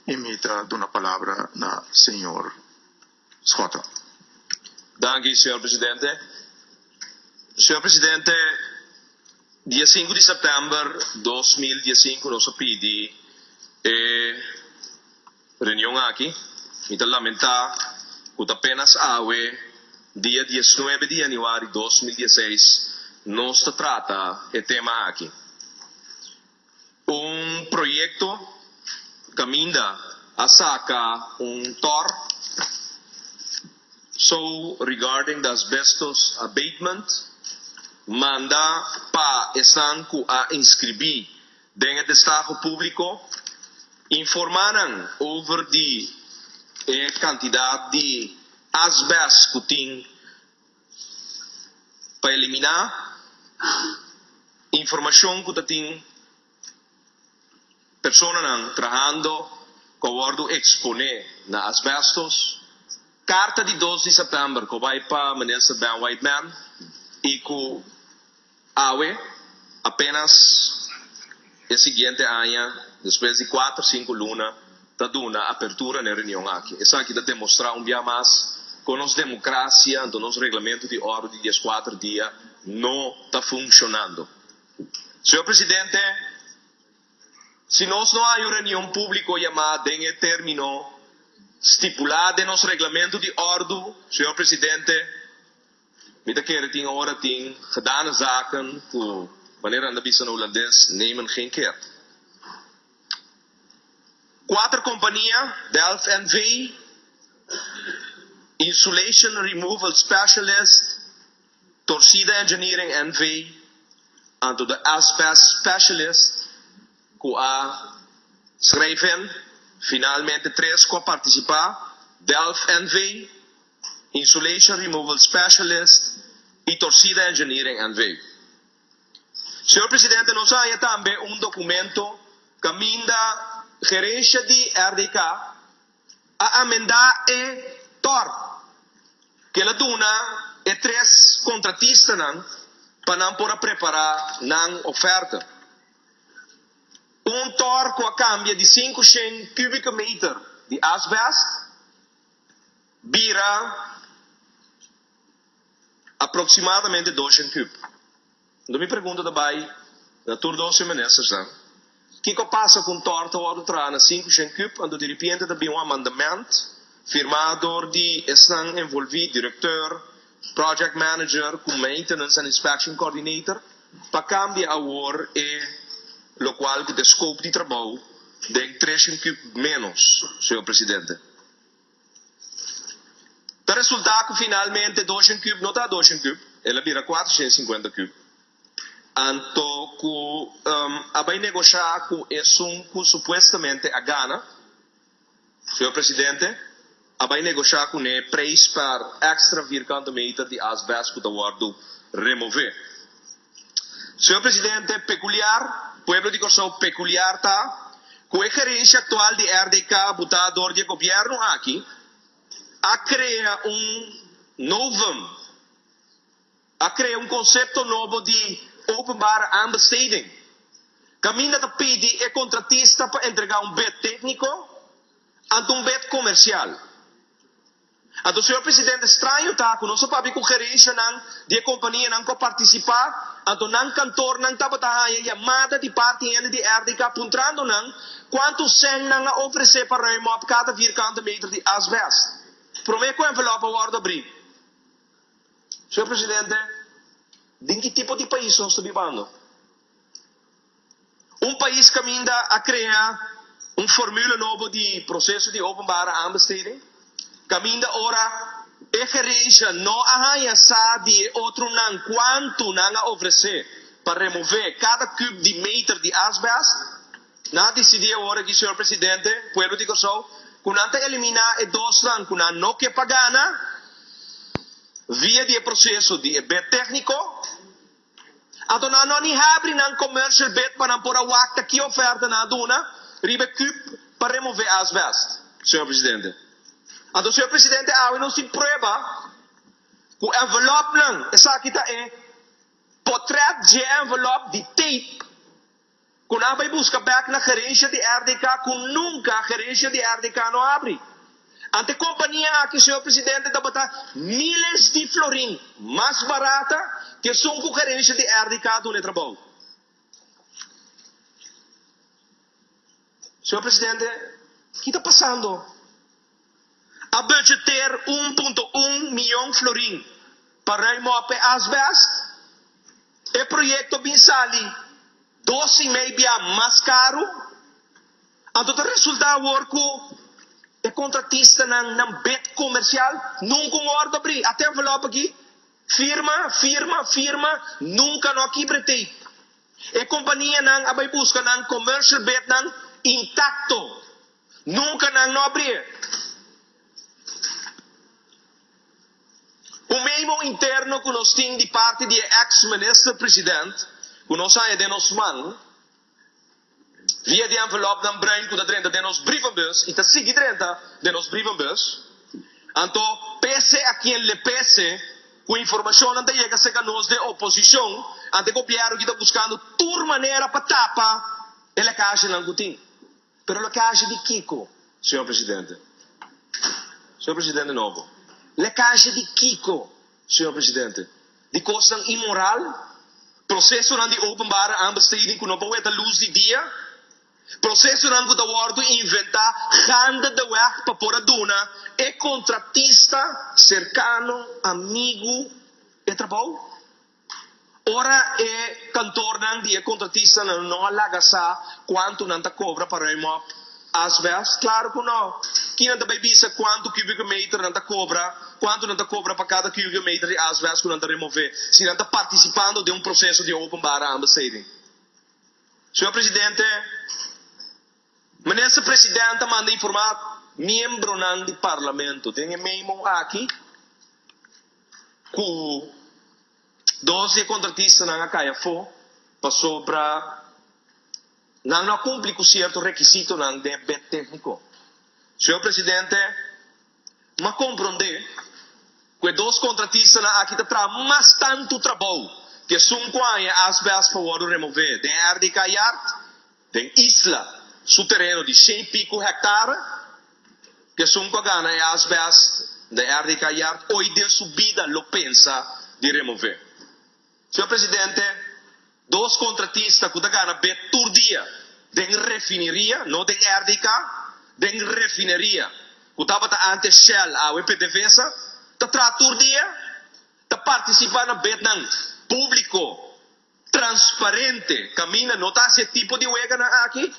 I mi ta duna palabra na señor Schotte. Danki, señor presidente. Señor presidente, dia sinku di sèptèmber 2015 nos a pidi e reunion aki. Mi ta lamentá ku ta apenas awe, dia 19 di yanüari 2016, nos ta trata e tema aki. Un proyekto kaminda a saka un TOR so regarding the asbestos abatement manda pa esnan ku a inskribí den e destaho públiko, informá nan over di e kantidat di asbest ku tin pa eliminá informashon ku ta tin personanan trahando ku a wòrdu eksponé na asbestos. Karta di 2 di sèptèmber ku a bai pa Minister Ben Whiteman i ku awe apenas e siguiente aña despues di kuater sinku luna ta duna apertura na e reunion aki. Esaki ta demostrá un bia mas kon nos demokrasia anto nos reglamento di òrdu di 14 dia no ta funshonando. Señor Presidente, si nos no hay un reunion públiko yamá den e término stipulá den nos reglamento di òrdu, señor Presidente, mi ta kere tin ora tin gedane zaken ku, manera nan ta bisa na hulandes, nemen geen keert. Kuater kompania, Delft NV, Insulation Removal Specialist, Torcida Engineering NV, anto de Asbest Specialist ku a schrijven, finalmente tres ku a partisipá, Delft NV, Insulation Removal Specialist i Torcida Engineering NV. Señor Presidente, nos a haña tambe un dokumento kaminda gerensia di RDK a amendá e TOR ku el a duna e tres kontratistanan pa nan por a prepará nan oferta. Un TOR ku a kambia di 500 kubike meter di asbèst bira aproksimadamente 200 kub. Anto mi pregunta ta bai na tur 12 ministersnan, kiko a pasa ku un TOR ta wòrdu traha na 500 kub, anto diripiente ta bin un amandament firmá dor di esnan envolví, direkteur, project manager ku maintenance and inspection coordinator, pa kambia awor e lokual ku ta e scope di trabou den 300 kub ménos, señor presidente? Ta resultá ku finalmente 200 kub no ta 200 kub, el a bira 450 kub. Anto ku a bai negoshá ku esun ku supuestamente a gana, señor presidente, a bai negoshá kuné preis per èkstra vierkante meter di asbèst ku ta wòrdu remové. Señor presidente, pekuliar, pueblo di Kòrsou pekuliar ta ku e gerensia aktual di RDK butá dor di e gobièrnu aki a krea un novum, a krea un konsepto nobo di openbare aanbesteding, kaminda ta pidi e kontratista pa entregá un bid tékniko anto un bid komersial. Anto, señor presidente, straño ta ku nos a papia ku gerenshanan di e kompanianan ku a partisipá, anto nan kantornan tabata haña yamada di parti hende di RDK puntrando nan kuantu sèn nan a ofresé pa ruim op kada vierkante meter di asbèst promé ku envelòp a wòrdu abrí. Señor presidente, den ki tipo di pais nos ta bibando? Un pais kaminda a krea un formule nobo di proseso di openbare aanbesteding, kaminda ora e gerensia no a haña sa di e otronan kuantu nan a ofresé pa remové kada kub di meter di asbèst, nan a disidí awor aki, señor presidente, pueblo di Kòrsou, ku nan ta eliminá e dosnan ku nan no ke pa gana via di e proseso di e bed tékniko. Anto nan no a ni habri nan commercial bid pa nan por a wak ta ki oferta nan a duna riba e cup pa remove asbest, señor presidente. Anto, señor presidente, awe nos tin prueba cu envelopnan, esaki ta e potret dje envelop di tape. Ku nan a bai buska bèk na gerensia di RDK ku nunka gerensia di RDK no a abri. Ante kompania aki, señor presidente, tabata miles di florin mas barata ku esun ku gerensia di RDK a duna e trabou. Señor presidente, ki ta pasando? A budgeteer 1.1 miyon florin pa ruim op e asbest. E proyecto bin sali dos y mei bia mas caro. Anto ta resulta awor cu e contratistanan nan bid comercial nunca un orde abri. Ata envelop aki, firma, firma, firma, nunca no a kibra e tape. E companianan a bay busca nan commercial bidnan intacto. Nunca nan no abrié. Un memo interno cu nos tin di parti di e ex minister president cu nos haya den nos man via di envelopnan bruin cu ta drenta den nos brievenbus y ta sigui drenta den nos brievenbus. Anto pese a quien le pese cu informacionnan ta yega cerca nos den oposicion ante gobierno ki ta buscando tur manera pa tapa e lekagenan cu tin. Pero lekahe di kiko, señor presidente? Señor presidente nobo. Lekahe di kiko, señor presidente? Di kosnan inmoral? Prosesonan di openbare aanbesteding ku no por weta lus di dia? Prosesonan ku ta wòrdu inventá gaandeweg pa por a duna e kontratista serkano, amigu, e trabou? Ora e kantornan di e kontratistanan no a laga sa kuantu nan ta kobra pa ruim op asbest? Klaru ku no. Ki nan ta bai bisa kuantu kubieke meter nan ta kobra, kuantu nan ta kobra pa kada kubieke meter di asbest ku nan ta remove, si nan ta partisipando den un proseso di openbare aanbesteding? Señor Presidente, Minister President a manda informá miembronan di Parlamento den e memo aki ku dos di e kontratistanan a kai afó pasobra nan no a kumpli ku sierto rekisitonan den e bed tékniko. Señor Presidente, m'a komprondé ku e dos kontratistanan aki ta traha mas tantu trabou ku esun ku a haña asbèst pa wòrdu remové den RDK Yard, Den Isla su tereno di shen pico hectare, kesun cu a gana e asbest den RDK Yard hoy den su bida lo pensa di remove. Señor Presidente, dos contratista cu ta gana bed tur dia den refineria, no den RDK, den refineria, cu tabata antes Shell awe PDVSA, ta traha tur dia, ta participa na bednan publico, transparente caminda no ta haci e tipo di weganan aki,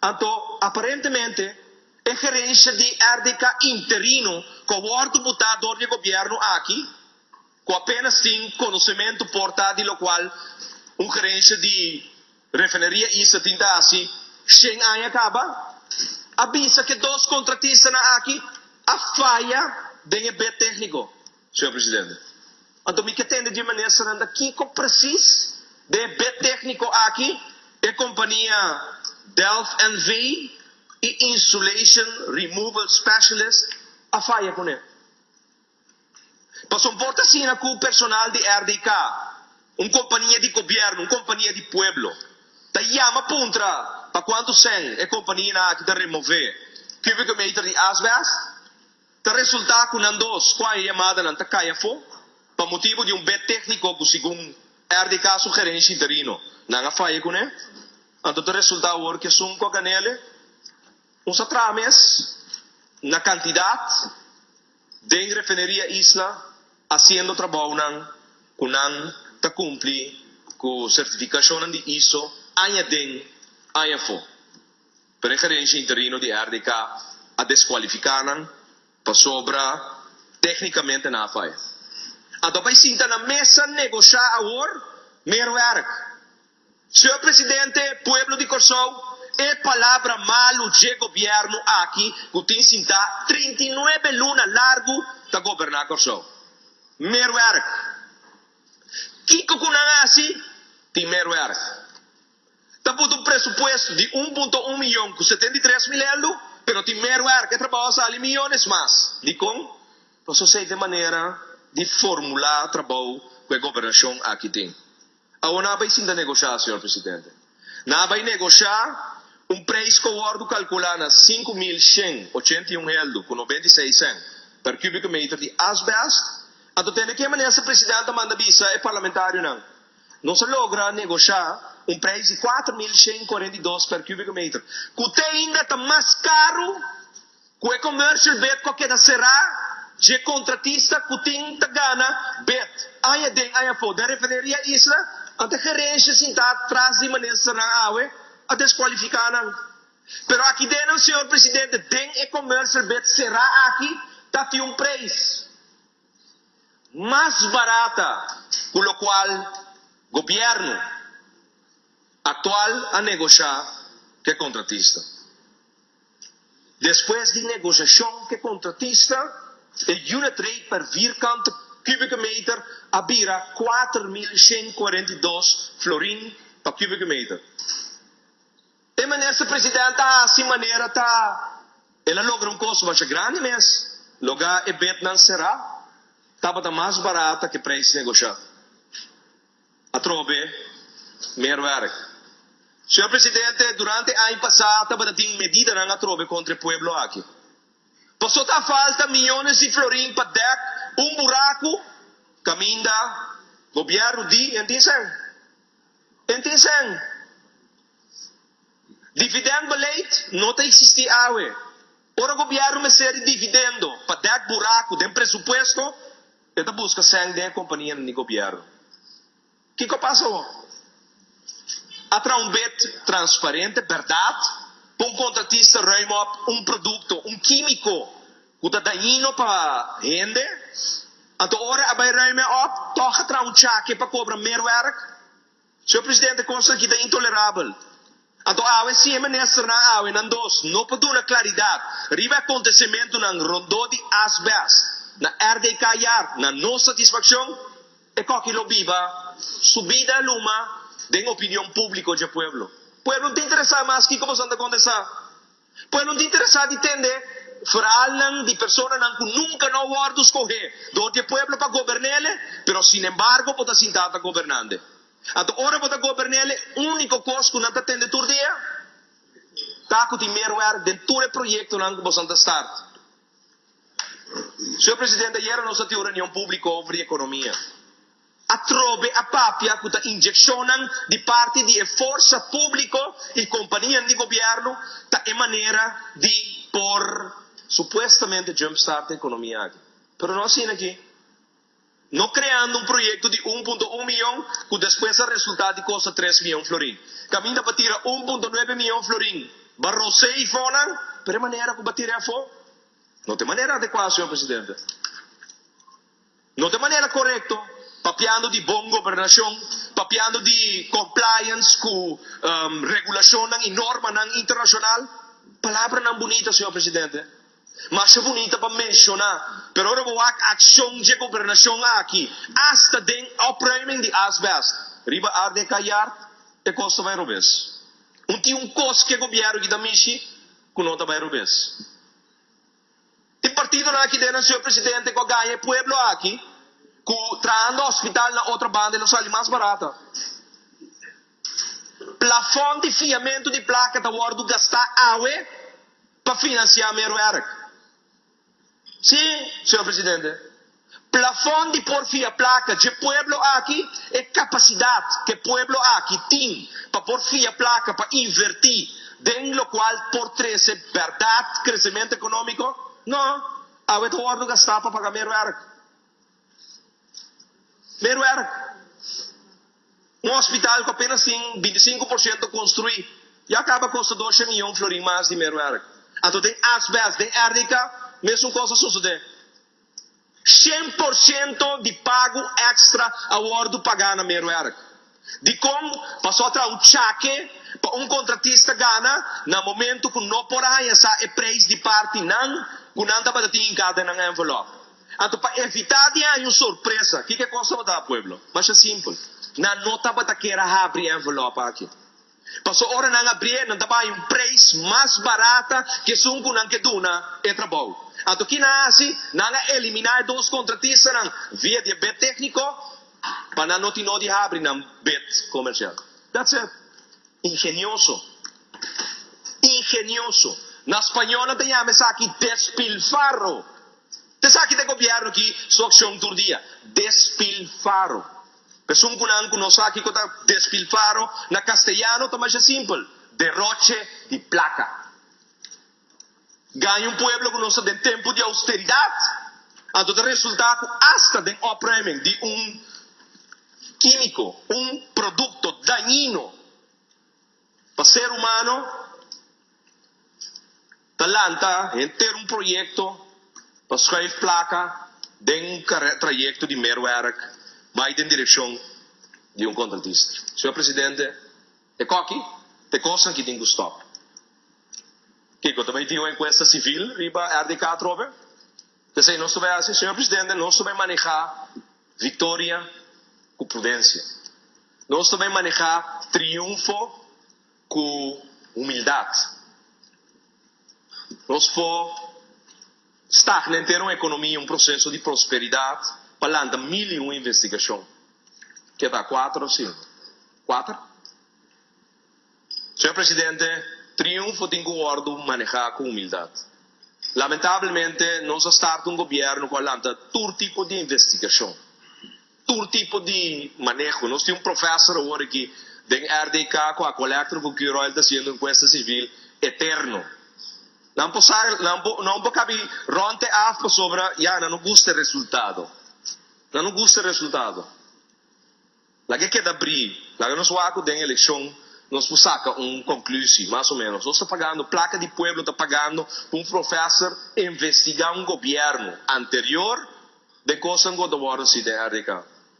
anto aparentemente e gerencia di RDK interino cu a wordo buta door di e gobierno aki, cu apenas tin conocemento por ta di locual un gerencia di Refineria Isla tin ta haci shen aña caba, a bisa cu e dos contratistanan aki a faya den e bed tecnico. Señor Presidente, anto mi ke tende dje ministernan ta kiko precies den e bed tecnico aki e compania Delft NV y Insulation Removal Specialist a faya cune. Pasobra por ta asina cu personal di RDK, un compania di gobierno, un compania di pueblo, ta yama puntra pa cuanto cen e companianan aki ta remove cubieke meter di asbest, Ta resultá ku nan dos ku a e yamadanan ta kai afó pa motibu di un bed tékniko ku segun RDK su gerenshi interino nan a faya kuné. Anto ta resultá awor ku esun ku a gan'ele un sa traha mes na kantidat den Refineria Isla hasiendo trabounan ku nan ta kumpli ku sertifikashonnan di iso aña den aña afó. Pero e gerencia interino di RDK a descualifica nan pasobra tecnicamente nan a faya. Anto a bay sinta na mesa negosha awor meer werk. Señor Presidente, pueblo di Corsou, e palabra malu dje gobierno aki cu tin sinta 39 luna largu ta goberna Corsou. Meer werk. Kico cu nan haci tin meer werk. Ta buta un presupuesto di 1.1 miyon ku 73 mil eldu, pero tin meerwerk, e trabou a sali miyones mas. Dikon? Pasobra esei ta e manera di formulá trabou ku e gobernashon aki tin. Awor nan a bai sinta negoshá, señor presidente. Nan a bai negoshá un preis ku a wòrdu kalkulá na 5181 heldu ku 96 sèn per kubieke meter di asbèst. Anto tende ke manera se president a manda bisa e parlamentarionan, Nos a logra negoshá un preis di 4142 per kubieke meter, ku te ainda ta mas karu ku e commercial bid ku a keda será dje kontratista ku tin ta gana bid aña den aña afó den Refineria Isla. Anto e gerencia sintá tras di ministernan awe a deskualifiká nan. Pero aki den nan, señor presidente, den e commercial bid será aki ta tin un preis mas barata ku lokual gobièrnu aktual a negoshá ku e kontratista. Despues di negoshashon ku e kontratista, e unit rate per vierkante kubieke meter a bira 4142 florin pa kubieke meter. E minister president a hasi manera ta el a logra un kos masha grandi mes, loga e bednan será tabata mas barata ke prijs negoshá. Atrobe meerwerk. Señor Presidente, durante aña pasá tabata tin medidanan atrobe kontra e pueblo aki. Paso ta falta miyones di florin pa dek un buraku kaminda gobièrnu di en tin sèn. En tin sèn. Dividendbeleid no ta eksistí awe. Ora gobièrnu mester di dividendo pa dek buraku den presupuesto, e ta buska sèn den e kompanianan di gobièrnu. Kiko a pasa awor? A traha un bid transparente, bèrdat, pa un kontratista ruim op un produkto, un kímiko ku ta dañino pa hende. Anto ora a bai ruim e op, tòg a traha un chake pa kobra meerwerk. Señor Presidente, kosnan aki ta intolerabel. Anto awe si e ministernan awe nan dos no por duna klaridat riba e akontesimentunan rondó di asbest na RDK Yard na nos satisfakshon, e koki lo biba su bida luma den opinion públiko dje pueblo. Pueblo no ta interesá mas kiko boso ta kontestá. Pueblo no ta interesá di tende verhaalnan di personanan ku nunka no a wòrdu skohé dor di e pueblo pa gobern'ele, pero sinembargo bo ta sintá ta gobernante. Anto ora bo ta gobern'ele, úniko kos ku nan ta tende tur dia ta ku tin meerwerk den tur e proyektonan ku boso ta start. Señor Presidente, ayera nos a tin un reunion públiko over di ekonomia. Atrobe a papia ku ta inyekshonnan di parti di e forsa públiko i kompanianan di gobièrnu ta e manera di por supuestamente jumpstart e ekonomia aki. Pero no asina aki. No kreando un proyekto di 1.1 miyon ku despues a resultá di kosta 3 miyon florin. Kaminda pa tira 1.9 miyon florin ba rosé i fonan, pero e manera ku ba tir'é afó no ta e manera adekuá, señor presidente. No ta e manera korekto, papiando di bon gobernashon, papiando di compliance ku regulashonnan i normanan internashonal. Palabranan bunita, señor presidente. Masha bunita pa menshoná, pero ora bo wak akshon dje gobernashon aki, asta den opruiming di asbest riba RDK Yard, e kos ta bai robes. Un tin un kos ku e gobièrnu aki ta mishi ku no ta bai robes. Tin partidonan aki den nan, señor presidente, ku a gaña e pueblo aki ku trahando hospital na otro banda e lo sali mas barata. Plafòn di fiamentu di plaka ta wòrdu gastá awe pa finansiá meerwerk. Sí, señor presidente. Plafòn di por fia plaka dje pueblo aki, e kapasidat ku e pueblo aki tin pa por fia plaka pa invertí den lokual por trese bèrdat kresementu ekonómiko, no, awe ta wòrdu gastá pa paga meerwerk. Meerwerk. Un hospital ku apenas tin 25% konstruí ya kaba kosta 200 miyon florin mas di meerwerk. Anto den asbest, den RDK, mesun kos a sosodé. 100% di pago èkstra a wòrdu pagá na meerwerk. Dikon? Pasobra a traha un chake pa un kontratista gana na momentu ku no por a haña sa e preis di parti nan ku nan tabata tin hinká den nan envelòp. Anto pa evitá di haña un sorpresa, kiko e kos tabata a pueblo? Masha simpel, nan no tabata kier a habri e envelòp aki. Pasobra ora nan abrié, nan ta bai un preis mas barata ku esun ku nan ke duna e trabou. Anto ki nan a hasi? Nan a eliminá e dos kontratistanan via di e bed tékniko pa nan no tin no di habri nan bed komersial. That's it. Ingenioso. Ingenioso. Na spañó nan ta yama esaki despilfarro. Ta esaki ta e gobièrnu aki su akshon tur dia. Despilfarro. Esun ku nan ku no sa kiko ta despilfarro na kasteyano ta masha simpel, deroche di plaka. Gaña un pueblo ku nos ta den tempu di austeridat, anto ta resultá ku asta den opruiming di un kímiko, un produkto dañino pa ser humano, ta lanta henter un proyekto pa schuif plaka den un trayekto di meerwerk bai den direkshon di un kontratista. Señor Presidente, e koki ta e kosnan ki tin ku stòp. Kiko ta bai tin un enkuesta sivil riba RDK atrobe? P'esei nos ta bai hasi, señor presidente, nos ta bai manehá viktoria ku prudensia. Nos ta bai manehá triunfo ku humildat. Nos por stagna henter un ekonomia, un proseso di prosperidat pa lanta mil i un investigashon. Ke ta kuater òf sinku? Kuater? Señor Presidente, triunfo tin cu wordo maneha cu humildad. Lamentablemente nos a start un gobierno cu a lanta tur tipo di investigacion, tur tipo di maneho. Nos tin un professor awor aki den RDK cu Aqualectra cu Curoil ta haciendo encuesta civil eterno. Nan por sa, nan por, nan por cabi rond e af pasobra ya nan no gusta e resultado. Nan no gusta e resultado. Laga e keda brí. Laga nos wak ku den elekshon nos por saka un konklusi, mas o ménos. Nos ta pagando, plaka di pueblo ta pagando pa un profèser investigá un gobièrnu anterior den kosnan ku ta wòrdu hasi den RDK.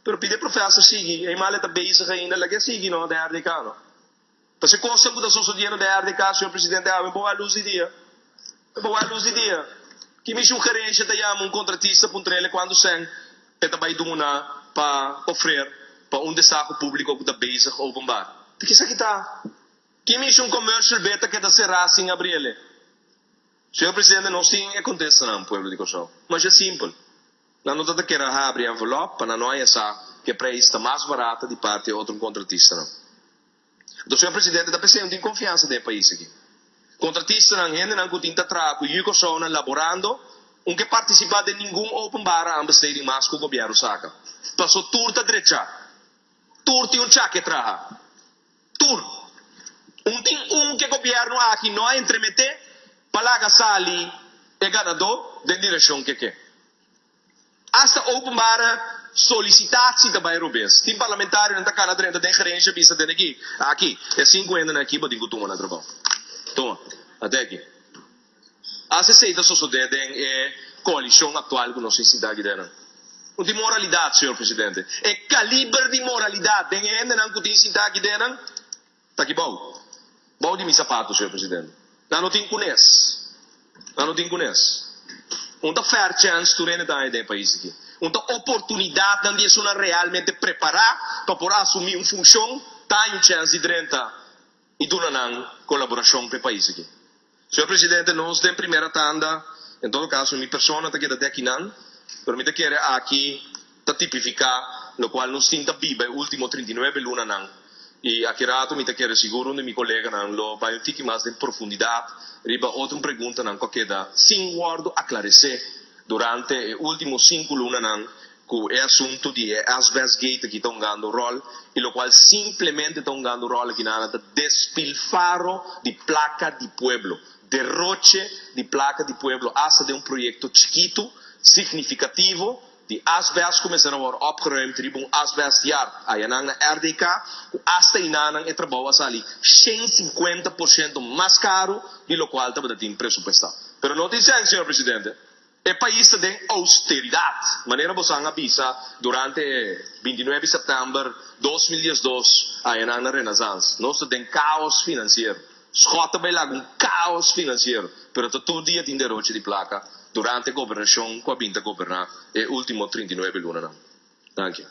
Pero pidi e profèser sigui, e mal e ta bezig ainda, laga e sigui no den RDK no. Pasobra e kosnan ku ta sosodiendo den RDK, señor presidente, awe bo wak lus di dia. Bo wak lus di dia. Ki mi sugerencia ta yama un contratista puntr'el cuanto cen e ta bay duna pa ofrer pa un desaho publico cu ta bezig openbaar. Ta kisaki ta? Ki mi un commercial bed ta keda cera sin abriele? Señor Presidente, nos tin e contestanan, pueblo di Corsou. Masha simpel. Nan no ta ta kere habri envelop pa nan no haya sa cu e prijs ta mas barata di parti e otro contratistanan. Enton señor presidente ta p'esei no tin confiansa den e pais aki. Contratistanan, hendenan cu tin ta traha cu yu Corsounan laborando, un ke participa den ningun openbare aanbesteding mas cu gobierno saca. Paso tur ta drecha. Tur tin un chake traha. Tur. Un tin un ke gobierno aki no a entremete pa laga sali e ganador den direccion ke ke. Asta openbare solicitatie ta bay robes. Tin parlamentarionan ta cana drenta den gerencia bisa den aki, aki, e sinku hendenan aki bo tin cu tuma na trabao. Tuma, ate aki. Asta esey ta sosode den e coalicion actual cu nos tin sinta aki den. No tin moralidad, señor presidente. E caliber di moralidad den e hendenan cu tin sinta aki den ta aki bou. Bou di mi sapato, señor presidente. Nan no tin cunes. Nan no tin cunes. Un ta fair chance tur hende ta haña den e pais aki. Un ta oportunidadnan di esunnan realmente prepara pa por asumi un funcion ta haña un chance di drenta y duna nan colaboracion pa e pais aki. Señor presidente, nos den primera tanda, en todo caso mi persona ta keda deki nan, pero mi ta kere aki ta tipifica locual nos tin ta biba e ultimo 39 lunanan y aki rato mi ta kere sigur un di mi coleganan lo bay un tiki mas den profundidad riba otro preguntanan cu a keda sin wordo aclarece durante e ultimo sinku lunanan cu e asunto di e asbestgate aki ta hungando un rol y locual simplemente ta hungando un rol aki nan ta despilfarro di placa di pueblo, deroche di placa di pueblo hasta den un proyecto chikito, significativo, di asbest cu mester a worde opgeruimd riba un asbestyard ayanan na RDK cu hasta enanan e trabou a sali 150% mas caro di locual tabata tin presupuesta. Pero no tin sens, señor Presidente. E pais ta den austeridat, manera bosan a bisa durante e 29 sèptèmber 2012 añanan na Renaissance. Nos ta den kaos finansiero. Schot ta bai laga un kaos finansiero, pero ta tur dia tin deroche di plaka durante e gobernashon ku a bin ta goberná e último 39 lunanan. Danki.